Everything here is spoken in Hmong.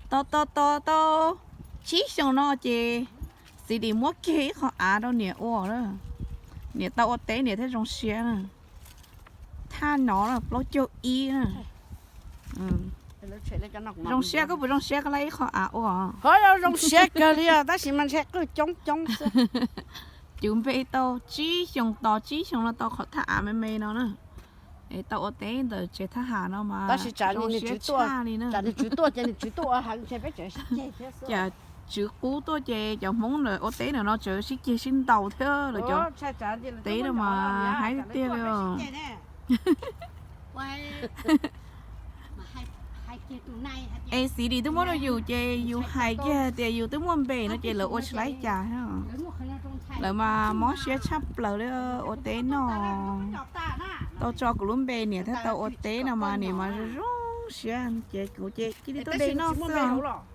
Tos tos tos tau tsib xyoos no ces Xi Dim muab kiag ib qho av rau niam ua na. Niam tau ua teb niam thiaj zoo siab na. Thaj no plaub caug ib na. Zoo siab, koj puas zoo siab koj lab ib qho av ua? Ho zoo siab kawg li os, tab sis mas ntshe qwj coob coob xwb. Cov npe tau tsib xyoos, tos tsib xyoos no tau qhov thaj av me me no na. Es tau ua teb ntawm tsev thaj ham no mas tab sis zoo siab tshaj li na. Nws tswv tuaj ces nws tswv tuaj ua heev ntshe peb tsev sib ceg thiab xwb. Cas tswv qub tuaj ces cov Hmoob ntawm ua teb ntawm no tseem sib ceg sib ntaus thiab lawv cov teb no mas haib tiag li. Es Xi Dim twb muab rau yus ces yus hais kiag tias yus twb muaj npe no ces lawv ua tsis laib cas. Lawv mas mob siab tshaj plaws li, ua teb noj. Tau tso kuv lub npe niam thiaj tau ua teb no mas niam mas zoo zoo siab ces kuv ces cia li tuaj de noj xwb os.